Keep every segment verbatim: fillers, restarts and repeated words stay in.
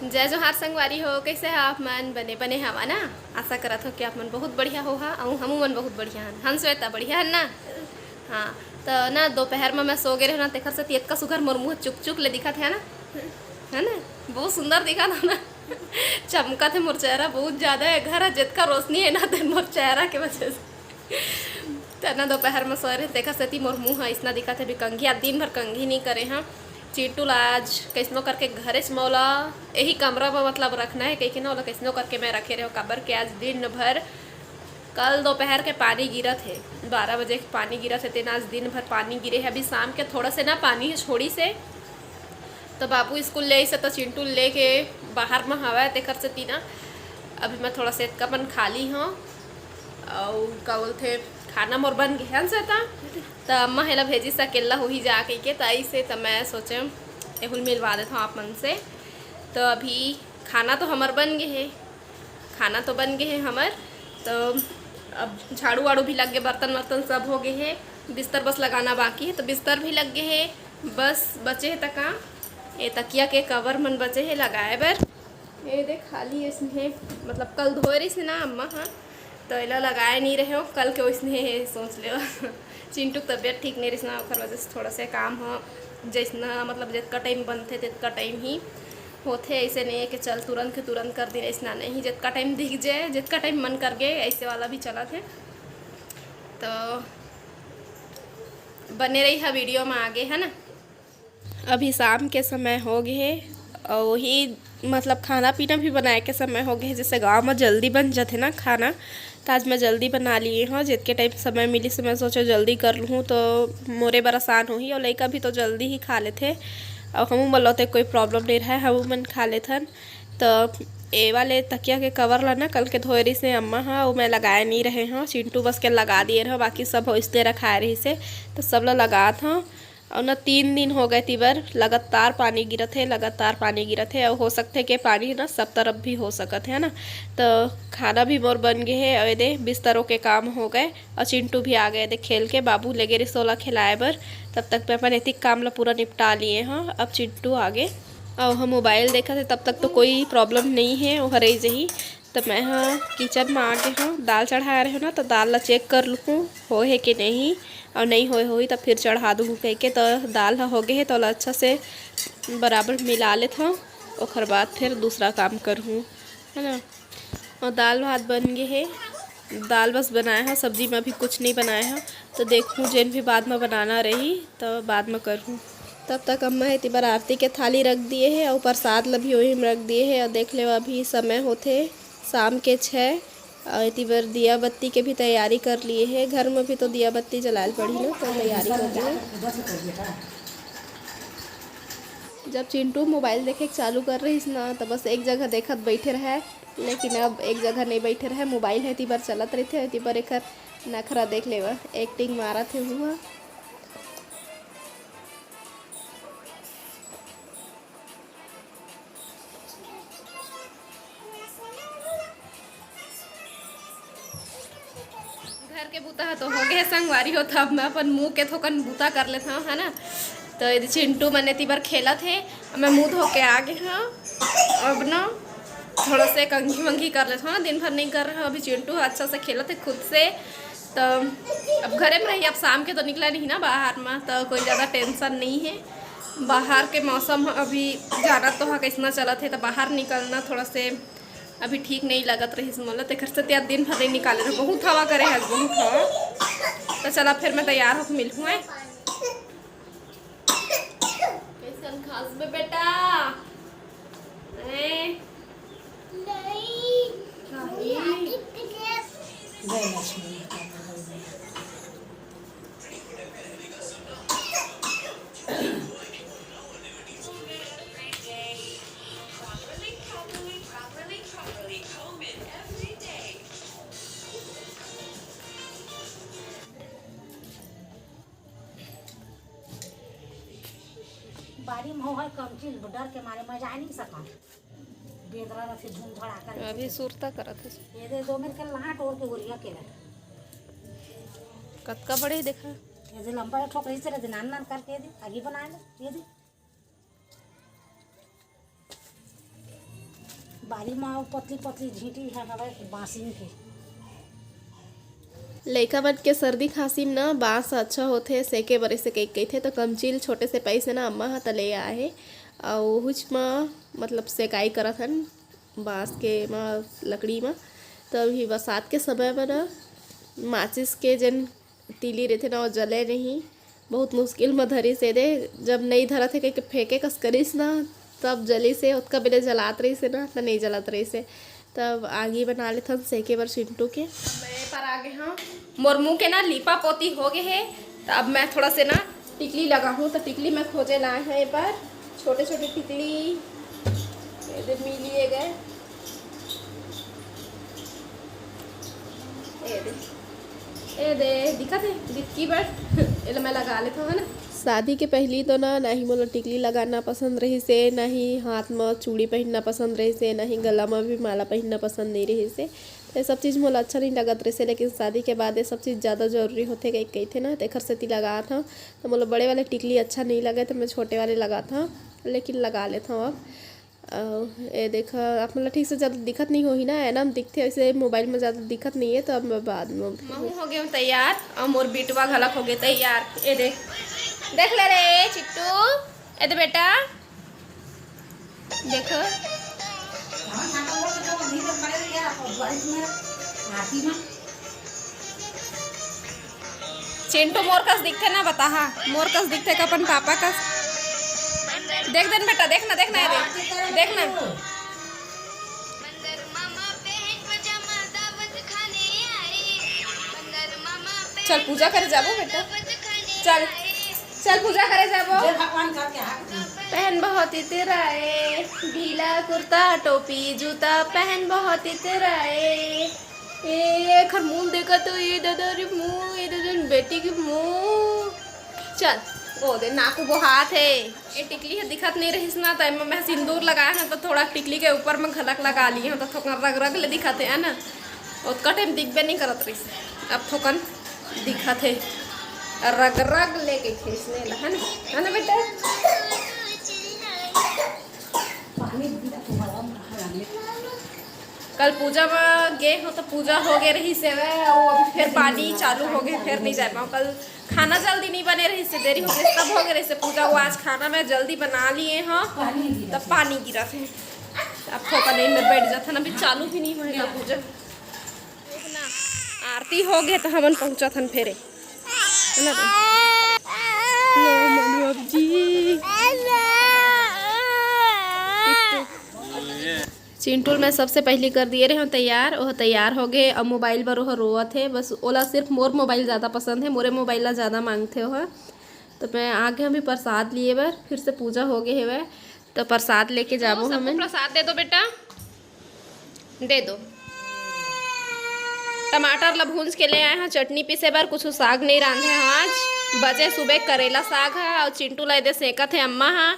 जय जोहार संगवारी हो, कइसे ह आप मन? बने बने हवा ना? आशा करत हो कि आप मन बहुत बढ़िया होहा, अउ हमू मन बहुत बढ़िया हन। हन श्वेता, बढ़िया हन ना? हाँ, त ना दोपहर म मैं सो गे रहेंव ना, तेखर सेती अतका सुघर मोर मुँह चुक चुक ले दिखत हे ना, है ना? बहुत सुंदर दिखत हे ना। चमकत हे मोर चेहरा बहुत ज्यादा, ए घर ह जतका रोशनी हे ना, तेन मोर चेहरा के वजह से। त ना दोपहर म सोए रहेंव, तेखर सेती मोर मुँह ह अइसना दिखत हे। अभी कंघी, आज दिन भर कंघी नइ करे हंव। चिंटू ला आज कइसनो करके घरेच म ओला एही कमरा म मतलब रखना हे कहिके ना, ओला कइसनो करके मैं रखे रहेंव, काबर के आज दिन भर, कल दोपहर के पानी गिरत हे, बारह बजे के पानी गिरत हे, तेन आज दिन भर पानी गिरे हे। अभी शाम के थोड़ा से ना पानी ह छोड़िस हे, त बाबू स्कूल ले आइस हे, त चिंटू लेके बाहर म हवय, तेखर सेती ना अभी मैं थोड़ा से अतका पन खा ली हंव। अउ का बोलथे, खाना मोर बन गे हे, हन श्वेता? त अम्मा ह एला भेजिस हे, अकेल्ला होही जा कहिके, त आइस हे, त मैं सोचेंव एहू ल मिलवा देथंव आप मन से। त अभी खाना तो हमर बन गे हे, खाना तो बन गे हे हमर, त अब झाड़ू वाड़ू भी लग गे, बर्तन वर्तन सब हो गे हे, बिस्तर बस लगाना बाकी हे, त बिस्तर भी लग गे हे, बस बचे हे त का, ए तकिया के कवर मन बचे हे लगाए बर। ए देख, खाली अइसने, मतलब कल धोए रहिस हे ना अम्मा ह, त एला लगाए नइ रहेंव, कल के ओइसने हे, सोच लेव। चिंटू के तबियत ठीक नइ रहिस ना, ओखर वजह से थोड़ा से काम ह जइसना, मतलब जतका टाइम बनथे, ततका टाइम ही होथे। अइसे नइ हे कि चल तुरंत के तुरंत कर दिन, अइसना नइ हे, जतका टाइम दिख जाए, जतका टाइम मन कर गे, अइसे वाला भी चलत हे। त बने रहिहा वीडियो म आगे, है ना? अभी शाम के समय हो गे हे, अउ वही मतलब खाना पीना भी बनाए के समय हो गे हे। जइसे गाँव म जल्दी बन जाथे ना खाना, त आज मैं जल्दी बना लिए हंव। जतके टाइम समय मिलिस, मैं सोचेंव जल्दी कर लूहूँ, त मोरे बर आसान होही, अउ लइका भी तो जल्दी ही खा लेथे, अउ हमू मन ल तो कोई problem नइ रहय, हमू मन खा लेथन। त ए वाले तकिया के कवर ला ना कल के धोए रहिस हे अम्मा ह, अउ मैं लगाए नइ रहे हंव, चिंटू बस के लगा दिए रहेंव, बाकी सब ओइसने रखाए रहिस हे, त सब ला लगात हंव। अउ ना तीन दिन हो गे, एती बर लगातार पानी गिरत हे, लगातार पानी गिरत हे, अउ हो सकथे के पानी ना सब तरफ भी हो सकत हे, है ना। त खाना भी मोर बन गे हे, अउ ए दे बिस्तरो के काम हो गे, अउ चिंटू भी आ गे ए दे खेल के, बाबू ले गे रिहिस ओला खिलाए बर। तब तक मैं अपन एतिक काम ला पूरा निपटा लिए हंव। अब चिंटू आ गे, अउ ह मोबाइल देखत हे, तब तक तो कोई problem नइ हे, ओह रहि जही। त मैं ह किचन म आ गे हंव, दाल चढ़ाए रहेंव ना, त दाल ला check कर लूहूँ, होए हे के नहीं, अउ नइ होए होही, त फिर चढ़ा दूहूँ कहिके। त दाल ह हो गे हे, त ओला अच्छा से बराबर मिला लेथंव, ओखर बाद फिर दूसरा काम करहूँ, है ना। अउ दाल भात बन गे हे, दाल बस बनाए हंव, सब्जी म अभी कुछ नइ बनाए हंव, त देखहूँ, जेन भी बाद म बनाना रही, त बाद म करहूँ। तब तक अम्मा ह एती बर आरती के थाली रख दिए हे, अउ प्रसाद ल भी ओही म रख दिए हे। अउ देख लेवा, अभी समय होथे शाम के छः, अउ एती बर दिया बत्ती के भी तैयारी कर लिए हे। घर म भी तो दिया बत्ती जलाए ल पड़ही ना, तो तैयारी हो गे हे। जब चिंटू मोबाइल देखे के चालू कर रहिस ना, त बस एक जगह देखत बइठे रहय, लेकिन अब एक जगह नइ बइठे रहय। मोबाइल ह एती बर चलत रहिथे, एती बर एखर नखरा देख लेवा, acting मारत हे उहाँ। घर के बूता ह तो हो गे हे संगवारी हो, त अब मैं अपन मुंह के थोकन बूता कर लेथंव, है ना। त एदे चिंटू मन एती बर खेलत हे, अब मैं मुंह धो के आ गे हंव। अब ना थोड़ा से कंघी वंघी कर लेथंव ना, दिन भर नइ कर रहे हंव। अभी चिंटू ह अच्छा से खेलत हे खुद से, त अब घरे म रही, अब शाम के तो निकला नहीं ना बाहर म, त कोई ज्यादा tension नइ हे। बाहर के मौसम ह अभी जानत तो ह कइसना चलत हे, त बाहर निकलना थोड़ा से अभी ठीक नइ लगत रहिस मोला, तेखर सेती आज दिन भर नइ निकाले रहेंव। बहुत हवा करे हे आज, बहुत हवा। त चला, फिर मैं तैयार होके मिलहूँ, आय। कइसन खास बे बेटा? हैं? नहीं। नहीं। जय लक्ष्मी। बारी म होवय कमचिल, डर के मारे मैं जाय नहीं सकंव। बेंदरा रथे धूम धड़ाका रथे। अभी सुरता करत हे। ये दे दो मेर के लाट ओढ़ के गोरिया के रहे। कतका बड़े देखा। ये दे लंबा ठोक रही से रे, नान नान करके ये दे, आगे बनाए ले, ये दे। बारी म पतली पतली झींटी ह हवय बांसिन के। लइका मन के सर्दी खांसी म ना बांस अच्छा होथे, सेके बर ऐसे कहि कहिथे, तो कमचील छोटे से पैसे ना अम्मा ह त ले आए हे, अउ उहुच म मतलब सेकाई करत हन बांस के म लकड़ी म। तो अभी बरसात के समय म ना माचिस के जेन तीली रहिथे ना, वो जले नहीं, बहुत मुश्किल म धरिस हे दे। जब नई धरत हे कहिके फेंके कस करिस ना, तब जलिस हे। ओतका बेले जलात रहिस हे ना, त नई जलत रहिस हे। तब आगी बना लेथन सेके बर चिंटू के। मैं पर आ गे हूँ, मोर मुंह के ना लीपा पोती हो गे हे, त अब मैं थोड़ा से ना टिकली लगाहूँ। त टिकली मैं खोजे लाए हूँ ए पर, छोटे छोटे टिकली ए दे मिलिए गए। ए दे, ए दे, दिखत हे? दिखकी बर। एला मैं लगा लेथव, है ना? शादी के पहिली तो ना, ना ही मोला टिकली लगाना पसंद रहिस हे, ना ही हाथ म चूड़ी पहिनना पसंद रहिस हे, ना ही गला म भी माला पहिनना पसंद नइ रहिस हे। तो ये सब चीज़ मोला अच्छा नइ लगत रहिस हे, लेकिन शादी के बाद ये सब चीज़ ज़्यादा जरूरी होथे कहि कहिथे ना, तेखर सेती लगात हव। तो मोला बड़े वाले टिकली अच्छा नइ लगे, तो मैं छोटे वाले लगात हव, लेकिन लगा लेथव अब। अउ ए देखा, आप मन ला ठीक से ज़्यादा दिखत नइ होही ना, ऐना म दिखथे, ऐसे मोबाइल में ज़्यादा दिखत नइ हे, तो अब मैं बाद में महूँ हो गे हूँ तैयार, अउ मोर बिटवा घलक हो गे तैयार। ए देख, देख ले रे चिट्टू, ए दे बेटा, देखो। चिंटू मोर कस दिखथे ना, बताहा, मोर कस दिखथे का अपन पापा कस? देख देन बेटा, देख ना, देख ना, ये देख, देख ना। चल पूजा करे जाबो बेटा, चल, चल पूजा करे जाबो। जय भगवान करके हाथ में। पहन बहुत ही तेरा ए, ढीला कुर्ता टोपी जूता पहन बहुत ही तेरा ए। ए, एखर मुंह देखा तो, ए दादा रे मुंह, ए दादा रे बेटी के मुंह। चल, ओ दे, नाकू बोहात हे। ए टिकली ह दिखत नइ रहिस ना, त एमा मैं सिंदूर लगाए हव, त थोड़ा टिकली के ऊपर में घलक लगा लिए हव, त थोकन रग रग ले दिखत हे, है ना? ओतका टाइम दिखबे नइ करत रहिस, अब थोकन दिखत हे, रग रग ले के खींचने ला, है ना? है ना बेटा? कल पूजा म गे हव त पूजा हो गे रहिस हवय, अउ अभी फेर पानी चालू हो गे, फेर नइ जाय पाव। कल खाना जल्दी नइ बने रहिस हे, देरी हो गे, तब हो गे रहिस हे पूजा। वो आज खाना मैं जल्दी बना लिए हव, तब पानी गिरत हे। अब थोका देर में बैठ जाथन, अभी चालू भी नइ होय हे पूजा। आरती हो गे त हमन पहुंचत हन फेरे, है ना? लो मनु अब जी। चिंटू ल मैं सबसे पहिली कर दिए रहे हव तैयार, ओह तैयार हो गे। अब मोबाइल बर ओह रोवत हे, बस ओला सिर्फ मोर मोबाइल ज़्यादा पसंद हे, मोरे मोबाइल ला ज़्यादा मांगथे ओह। तो मैं आगे हमी प्रसाद लिए बर, फिर से पूजा हो गे हेवय, तो प्रसाद लेके जाबो सबको हमें। प्रसाद दे दो बेटा। दे दो। टमाटर ला भूंज के ले आए हव चटनी पीसे बर, कुछ साग नइ रांधे हव आज। बचे सुबह करेला साग ह अउ चिंटू ला एदे सेकत हे अम्मा ह।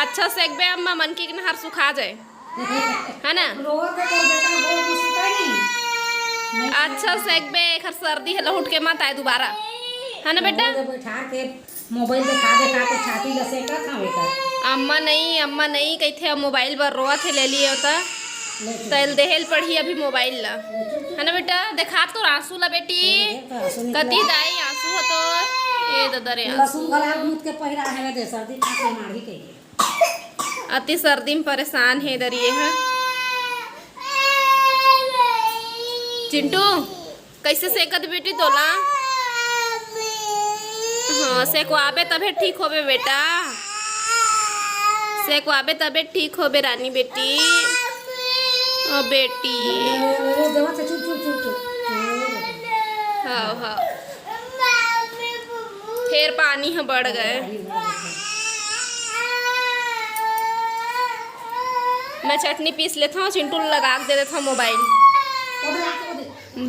अच्छा सेकबे अम्मा, मन की नहर सुखा जाए, है ना? रोवत हे तोर बेटा, बोल कुछ सुता नहीं। अच्छा सेकबे, एखर सर्दी ह लहुट के मत आए दोबारा, है ना बेटा? रोवत हे बैठा के। मोबाइल देखा देखा के छाती ल सेकत हव एकर। अम्मा नहीं, अम्मा नहीं कहिथे, अब मोबाइल बर रोवत हे, ले लिए त। ले चुप। तैल देहेल पड़ही अभी मोबाइल ला। ले चुप, चुप। है ना बेटा? देखा तो आंसू ला बेटी। ए, देख तो आंसू निकला। कति दाई आंसू ह तोर। ए ददा रे आंसू। लहसुन गला दूध के पहिरा है दे, सर्दी खांसी मारही कहिए। अति सर्दी में परेशान हे दरिए ह। चिंटू, कैसे सेकत बेटी तोला? हाँ, सेकवाबे तभे ठीक होबे बेटा, सेकवाबे तभे ठीक होबे रानी बेटी। ओ बेटी। देवा से चुप, चुप, चुप, चुप। हाँ, हाँ। फेर पानी ह बढ़ गए। मैं चटनी पीस लेथव, चिंटू ल लगा के दे देथव मोबाइल।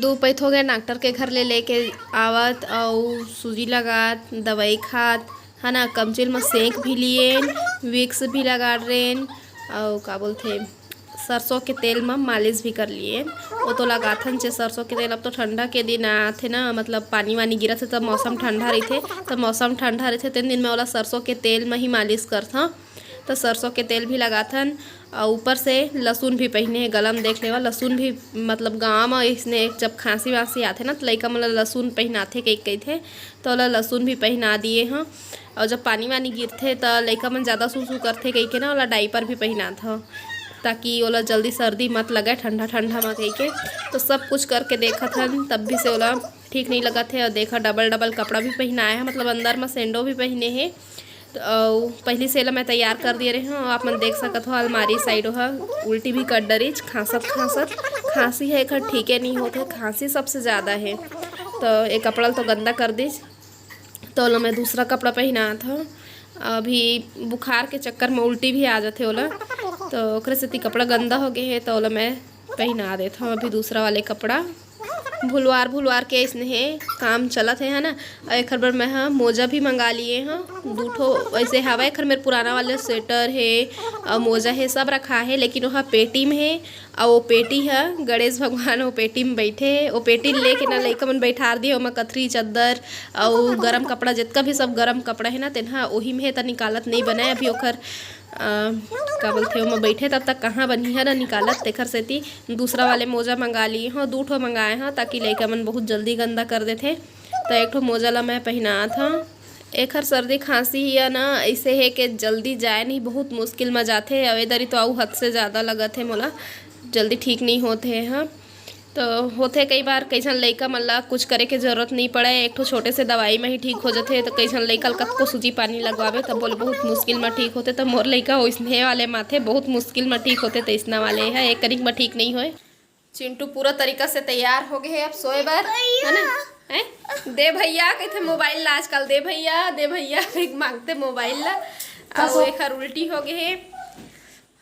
दू पइत हो गए डॉक्टर के घर ले लेके आवत अउ सूजी लगात, दवाई खात, है ना, कमचील म सेंक भी लिएन, विक्स भी लगा रेन, अउ का बोलथे, सरसों के तेल म मालिश भी कर लिएन। वो तो लगाथन जे सरसों के तेल, अब तो ठंडा के दिन आथे ना, मतलब पानी वानी गिरत हे, तब मौसम ठंडा रहिथे, तब मौसम ठंडा रहिथे, तेन दिन मैं ओला सरसों के तेल म ही मालिश करथव। तो सरसों के तेल भी लगाथन, और ऊपर से लहसुन भी पहिने हे गला म। देख लेवा, लहसुन भी, मतलब, गाँव में इसने जब खांसी वांसी आथे ना, तो लइका मन ला लहसुन पहिनाथे कहि कहिथे, तो ओला लहसुन भी पहिना दिए हँ। और जब पानी वानी गिरथे, तो लइका मन ज़्यादा सूसू करथे कहि के ना, ओला डाइपर भी पहिनाथव, ताकि ओला जल्दी सर्दी मत लगे ठंडा ठंडा में कहि के। तो सब कुछ करके देखत हन, तब भी से ओला ठीक नहीं लगत हे। और देखा, डबल डबल कपड़ा भी पहिनाए हे, मतलब, अंदर में सेंडो भी पहिने हे। तो, अउ पहली से एला मैं तैयार कर दिए रहे हूँ। आप मन देख सकत हो, अलमारी साइड ह उल्टी भी कर डरिच, खांसत खांसत। खांसी हे एकर, ठीके नहीं होत हे, खांसी सबसे ज़्यादा हे। तो ये कपड़ा ल तो गंदा कर दिस, तो ओला मैं दूसरा कपड़ा पहिनात हूँ। अभी बुखार के चक्कर में उल्टी भी आ जाथे ओला, तो ओकरे सेती कपड़ा गंदा हो गए हे, तो ओला मैं पहिना देत हूँ अभी दूसरा वाले कपड़ा। भुलवार भुलवार के अइसने हे, काम चलत हे, है ना। अउ एखर बर मैं ह मोजा भी मंगा लिए हँ, दू ठो। वैसे हवा एखर मेर पुराना वाले स्वेटर हे, अउ मोजा हे, सब रखा हे, लेकिन ओहा पेटी में हे। अउ वो पेटी ह गणेश भगवान वो पेटी में बैठे हे। वो पेटी ल लेके ना लइका मन बैठार दिए, ओमा कथरी चद्दर अउ गरम कपड़ा, जितका भी सब गरम कपड़ा हे ना, तेन ह ओही में हे, त निकालत नहीं बनाए अभी ओखर। अ, का बोलथे, ओमा बैठे तब तक कहाँ बनिहा ना निकालत, तेखर सेती दूसरा वाले मोजा मंगा लिए हँ, दू ठो मंगाए हँ, ताकि लइका मन बहुत जल्दी गंदा कर देथे। त एक ठो मोजा ला मैं पहिनात हँ। एखर सर्दी खांसी या ना ऐसे हे कि जल्दी जाए नहीं, बहुत मुश्किल में जाथे। अउ ए दरी तो अउ हद से ज़्यादा लगत हे मोला, जल्दी ठीक नहीं होत हे। हाँ, तो होथे कई बार, कई झन लइका मन ला कुछ करे के जरूरत नहीं पड़े, एक ठो छोटे से दवाई में ही ठीक हो जाथे। तो कई झन लइका ल कतको सूजी पानी लगवावे, तब बोले बहुत मुश्किल में ठीक होथे। तो मोर लइका ओइसने वाले माथे बहुत मुश्किल में ठीक होथे, तो इसना वाले है एक कनिक में ठीक नहीं होए। चिंटू पूरा तरीका से तैयार हो गए है अब सोए बर, है ना? हैं? दे भैया कहते मोबाइल ला, आजकल दे भैया, दे भैया कहि के मांगते मोबाइल ला। अब एखर उल्टी हो गए है,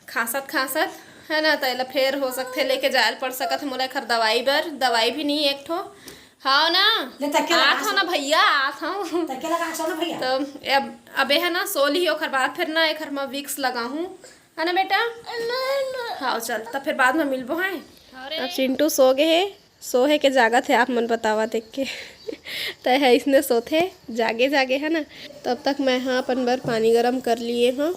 खांसत खांसत, है ना? तो एला फेर हो सकथे लेके जायल पड़ सकत हे मोला एखर दवाई बर। दवाई भी नहीं एक ठो। हाँ ना, ले तकिया लगा आत हो ना भैया, आत हो। तकिया लगा सो ना भैया। तो अब, अबे है ना, सो ली, ओखर बाद फिर ना एखर मैं विक्स लगाहूँ, है ना बेटा? हाँ, चल, तब फिर बाद में मिलबो, हैं? अब चिंटू सो गए है, सोहे के जागत है, आप मन बतावा देख के। तो है इसने सोथे जागे जागे, है ना। तब तक मैं हाँ अपन बर पानी गरम कर लिए हाँ।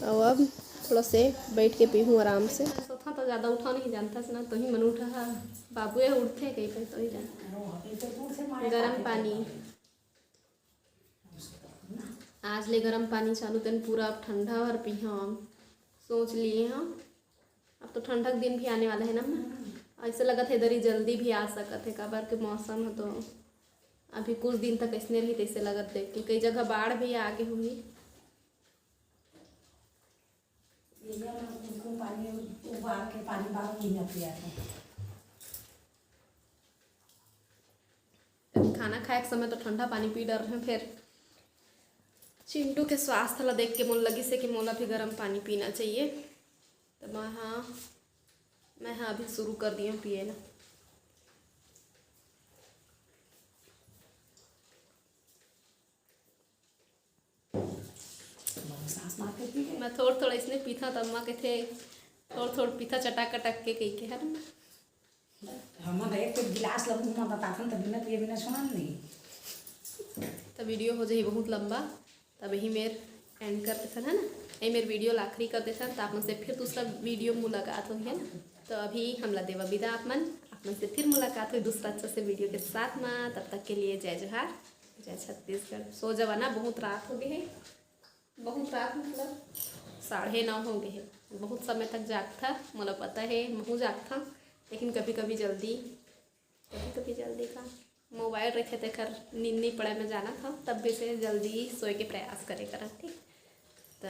और अब थोड़ा से बैठ के पीहूँ आराम से। सोथा तो ज़्यादा उठा नहीं जानता से ना, तो ही मन उठा है। बाबू ये उठथे कहीं पे तो ही जान। गरम पानी। आज ले गरम पानी चालू, तेन पूरा अब ठंडा और पीहा हम सोच लिए हम। अब तो ठंडा के दिन भी आने वाला है ना अम्मा। ऐसे लगत है इधर ही जल्दी भी आ सकत है, काबर के मौसम है तो अभी कुछ दिन तक ऐसने रही, तैसे लगत देख के कई जगह बाढ़ भी आगे हुई। ये ना कुमकुम पानी उबाल के पानी बार पीना पिया था। अभी खाना खाए के समय तो ठंडा पानी पी डर रहे हैं, फिर चिंटू के स्वास्थ्य ला देख के मोला लगिस हे कि मोला भी गरम पानी पीना चाहिए। तो मैं हाँ, मैं हाँ अभी शुरू कर दिए हूँ पिए ना। सास मार के पी गए। मैं थोड़ थोड़ इसने पीथा, तब माँ कहते थोड़ थोड़ पीथा चटक कटक के कही के, है ना? हमन एक एक गिलास ल मुंह म बताथन त बिना पिए बिना सुनन नहीं। त वीडियो हो जाही बहुत लंबा, तब यही मेर एंड कर देथन, है ना? यही मेर वीडियो ला आखिरी कर देथन, त आप मन से फिर दूसरा वीडियो मुलाकात होही, है ना? तो अभी हमला देवा विदा आप मन, आप मन से फिर मुलाकात होही दूसरा अच्छा से वीडियो के साथ में। तब तक के लिए जय जोहार, जय छत्तीसगढ़। सो जावा ना, बहुत रात हो गए है। बहुत रात, मतलब साढ़े नौ हो गए है। बहुत समय तक जागथा, मोला पता है, महू जागथा, लेकिन कभी कभी जल्दी, कभी कभी जल्दी का मोबाइल रखे तेकर नींद नहीं पड़े, मैं जाना था, तब भी से जल्दी सोए के प्रयास करे करा, ठीक। तो